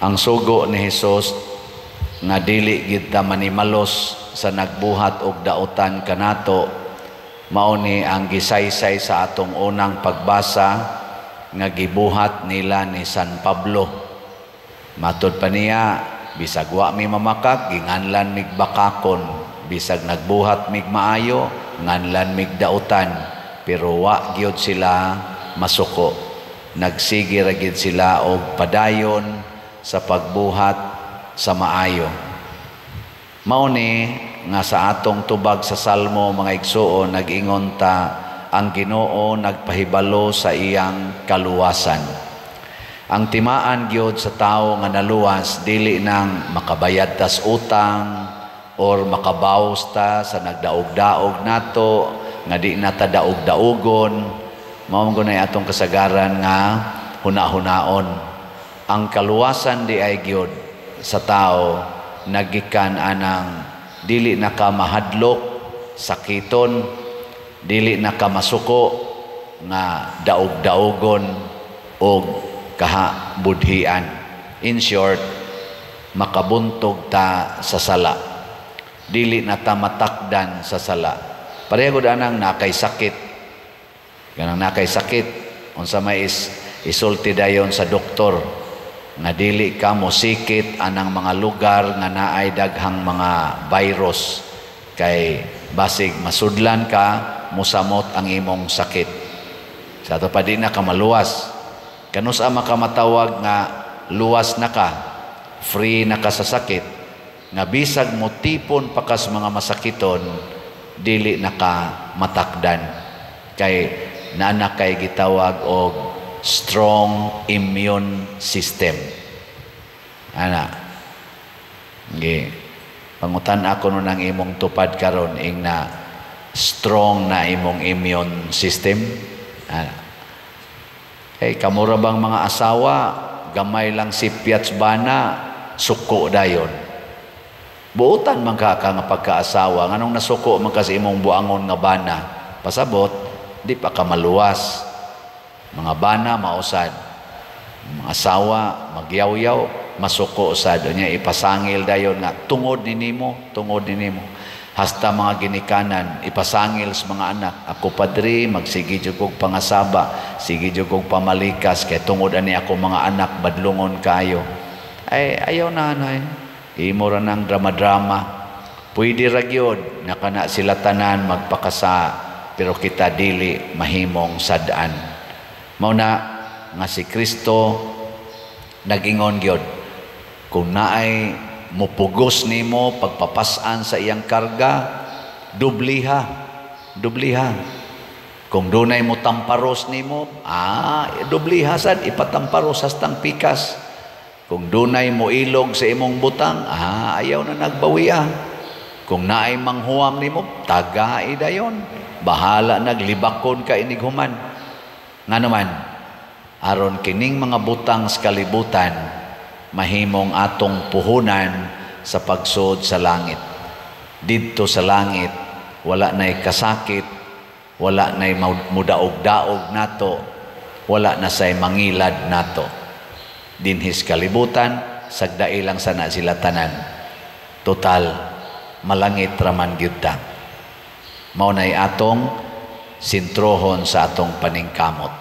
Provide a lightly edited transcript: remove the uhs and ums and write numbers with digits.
Ang sugo ni Hesus nga dili gid ta manimalos sa nagbuhat og dautan kanato, mao ni ang gisaysay sa atong unang pagbasa nga gibuhat nila ni San Pablo. Matud pa niya, bisag wa mi mamakak, ginganlan mig bakakon, bisag nagbuhat mig maayo, nganlan mig dautan, pero wa gyud sila masuko. Nagsige ra gid sila og padayon sa pagbuhat sa maayo. Mao ni nga sa atong tubag sa Salmo, mga igsuon, nag-ingon ta, ang Ginoo nagpahibalo sa iyang kaluwasan. Ang timaan gyud sa tawo nga naluwas, dili nang makabayad tas utang or makabawas ta sa nagdaog-daog nato nga di na ta daog-daogon. Mao man gud atong kasagaran nga huna-hunaon. Ang kaluwasan di ay gyud sa tao nagikan anang dili na ka mahadlok sakiton, dili na ka masuko nga daog-daogon og kahabudhian. In short, makabuntog ta sa sala, dili na ta matakdan sa sala. Pareho gud anang nakay sakit, kanang nakay sakit, unsa may is isulti dayon sa doktor nga dili ka mosikit anang mga lugar nga naay daghang mga virus kay basig masudlan ka, musamot ang imong sakit. Sa ato pa, di na ka maluwas. Kanus-a makamatawag nga luwas na ka, free na ka sa sakit, nga bisag mo tipon pa kas mga masakiton, dili na ka matakdan kay naa kay gitawag og strong immune system ana? Gi pangutan ako nun ang imong tupad karon, ing na strong na imong immune system ana. Kay kamura bang mga asawa, gamay lang sipyats bana, suko dayon. Buotan man ka ka nga pagkaasawa, nganong nasuko man ka sa imong buangon nga bana? Pasabot di pa ka maluwas. Mga bana mausad, mga asawa magyawyaw, masuko sad nya, ipasangil dayon nga tungod ni nimo, tungod ni nimo. Hasta mga ginikanan ipasangil sa mga anak. Ako, padre, magsige jud kog pangasaba, sige jud kog pamalikas kay tungod ani ako mga anak badlungon kayo. Ay, ayaw na anay, imo ra nang drama-drama. Pwede ra gyud nga kana sila tanan magpakasa, pero kita dili mahimong sad-an. Mao na nga si Kristo nag-ingon gyud, kung naay mupugos nimo pagpapas-an sa iyang karga, dubliha, dubliha. Kung dunay mo tamparos nimo, dubliha sad, ipatamparos hastang pikas. Kung dunay mo ilog sa imong butang, ayaw na nagbawiya. Kung naay manghuam nimo, tagai dayon, bahala naglibakon ka inighuman. Nga naman, aron kining mga butang sa kalibutan mahimong atong puhunan sa pagsud sa langit. Didto sa langit, wala na'y kasakit, wala na'y mudaog-daog nato, wala na say mangilad nato. Dinhis kalibutan, sagdai lang sana sila tanan. Total, malangit raman gyud ta. Mao na'y atong sintrohon sa atong paningkamot.